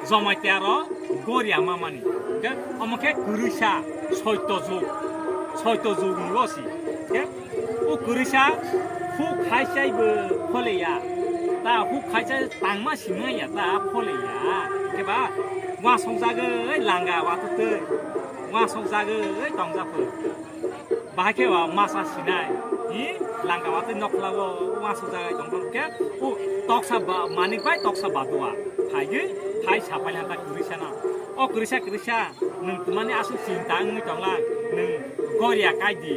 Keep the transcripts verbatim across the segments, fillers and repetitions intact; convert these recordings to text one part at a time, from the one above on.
Jamatia ro goria mamani. Ke omo khe kwrwisa soito jug. Soito jug ni o si. Ke o kwrwisa huk khai chai bo kholeya. Ta huk khai chai tangma singmaya ta kholeya. Ke ba wasong jagwi langa watutwi. Wasong jagwi tongjapo. Bahai khe ba masa sinai, hi, langka watwi nokla o uansuk jagai tong tong khe, o toksa ba, manik bai toksa badua, phaigwi, phai sapai lanta kwrwisa no. O kwrwisa kwrwisa, nwng twmani aswk chinta wngwi tongla, nwng goria kai di.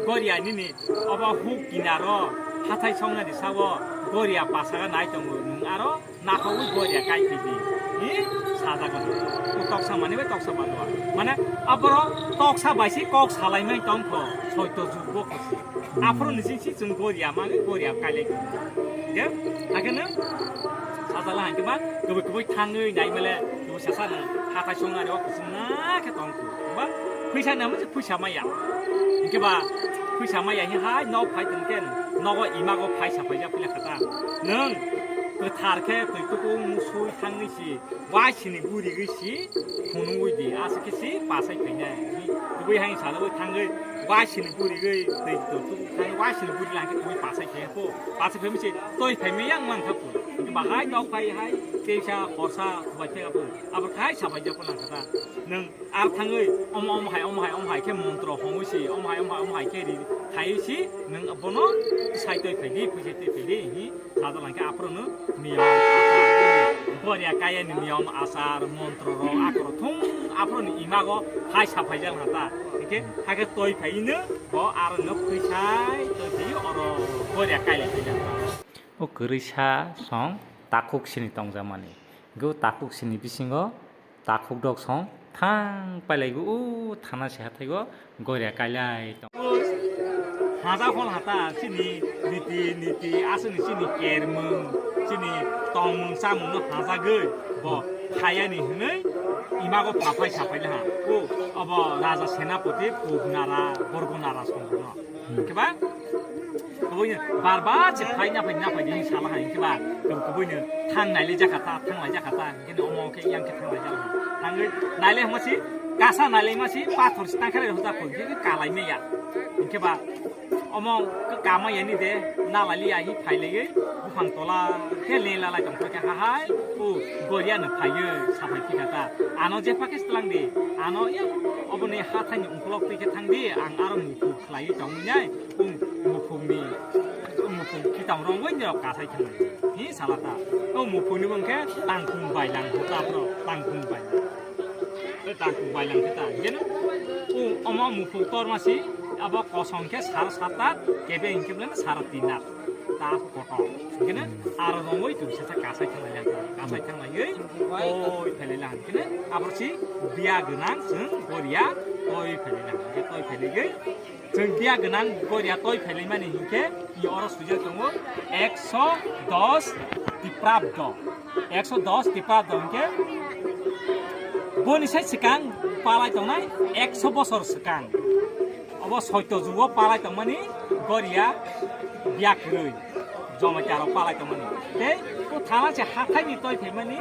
Goria nini, obo huk kinaro, hathai songna di sao, goria pasaga nai tongo, nwng aro Nakhogwi goria kai phi di. Hi? Sajak o. O toksa mani bai toksa badua. Mane aboro toksa bai si kok salai mai tong kho. Soito jug bo kho si. Aphuru ni sing si chwng goria mani goria kai lai. Ge? Hakhe no? Sajak la hangke ma kubui kubui thangwi nai male. Kubui sasa no. Hathai songna ro kusung na khe tong kho. Ba phuisa na mo phuisa maya. Hingke ba phuisa maya hi hai nok phai tong khe nogo imago phai sapai jak pila khata. Nwng kwthar khe twi tuku musui thangwi si waisini gurigwi si phunugwi di aswk khe si pasai khainai. Kubui hai salogwi thangwi waisini gurigwi twi tuku thangwi waisini guri langkhe kubui pasai khaikha pho. Pasai phaimwi se twi phaimwi yang mankha pho. Hingke ba hai nok phai hai teisa khorsa bai theka pho. Abo khai sapai jak pila khata. Nwng Ar thangwi omo, omo hai, omo hai, omo hai khe montro hongwi si, omo hai, omo hai, omo hai khe ri khaiwi si, nwng bono sai twi phaidi, phuisai twi phaidi, hi sajak langkhe aphuru no niyom, achar, goria kaya ni niyom, achar, montro rok, akhoro thung aphuru ni imago hai saphai jak lanta. Hingkhe hakhe twi phai no bo aro no phuisai twi phai oro goria kai lai phai jak. O kwrwisa song takhuk sini tongjakmani. Hingkhe o takhuk sini bisingo Takhuk dok song thang pailaigo, o thana se hathaigo goria kailai tong. Haja hol hata chini riti niti aswkni chini kermung, chini tongmung chamung no hajagwi bo hayani hwnwi imago phaphai sapai laha. O obo Raja Senapati Pubnara Borgonara songno. Khe ba? Kubui no bar bar se phai na phai na phai di sala hai khe ba? Kubui no thang nai le jakha ta, thang lai jakha ta, hingke no omo khe yang khe thang lai jakha. Thangwi nai le hama si, kasa nai le ma si, pathor si tang khe lai hoda khon khe kalai me ya. Hingke ba omo kama ya ni de, na lai ya hi phai le, buphang tola khe le la lai tong khe ha hai, o goria no phai ye, sa phai khe ta. Ano je pakhe tlang di, ano ya obo ni ha thai ni ungkolok twi khe thang di, ang aro mukhuk khlaiwi tongwi nai, o mukhungni, o mukhung kitam rongwi norok kasai thangwi. Hi sala ta? O mukhungni bwng khe tangkhung bailang khe ta bro, tangkhung bailang. Tei tangkhung bailang khe ta, hingkhe no, o, omo mukhung torma si, abo kosong khe sara satar, kebe hingkhe bwleno sara tinar. Ta kotor. Hingkhe no, aro rongwi twi sasa kasai thanglailai, kasai thanglaiwi, oi phelai lang. Hingkhe no, abor si biya gwnang, chwng goria, oi phelai lang. Hingkhe oi phelaiwi, Chwng biya gwnang goria toi phelaimani hinkhe, i oro swijak tongo ekso dos tiprabdo. Ekso dos tiprabdo hinkhe boni sai swkang palai tongnai ekso bosor swkang. Obo soito jugo palai tongmani goria biya kwrwi. Jamatia rok palai tongmani. Tei o thana se hathai ni toi phaimani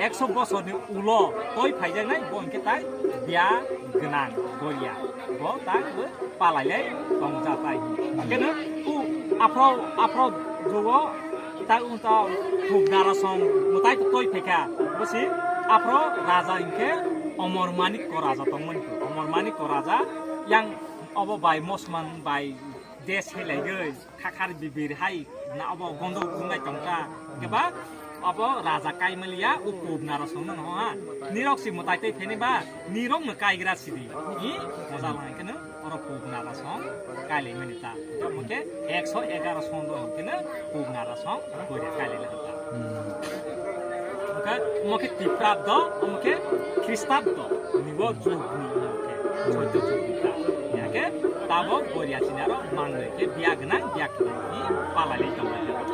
ekso bosor ni ulo toi phaijaknai bo hinkhe tai biya gwnang goria. Bo tai bo palai le tongjatai. Hinkhe no o aphro, aphro jugo tai o ta Pubnara song mwtai toi phaikha. Bo si aphro raja hinkhe Omor Manik ko raja tongmani. Omor Manik ko raja yang obo bai Mosman bai des hai laigwi. Khakhar bibir hai na obo gondok gungnai tongkha. Keba obo raja kaimaliya o Pubnara songno no ha. Nirok si mwtai tei pheni ba nirok no kaigra sidi. Hi moja lang kene oro Pubnara song kailai mani ta. Omo khe ekso egaro song do kene Pubnara song koira kailai lang ta. Oke, omo khe Tiprabdo, omo khe Khristabdo. Nibo jug ni omo khe. Soito jug ni ta. Ya khe tabo goria sinaro mangnoi khe biya gwnang, biya kwrwi ni palai lai tonglaijak.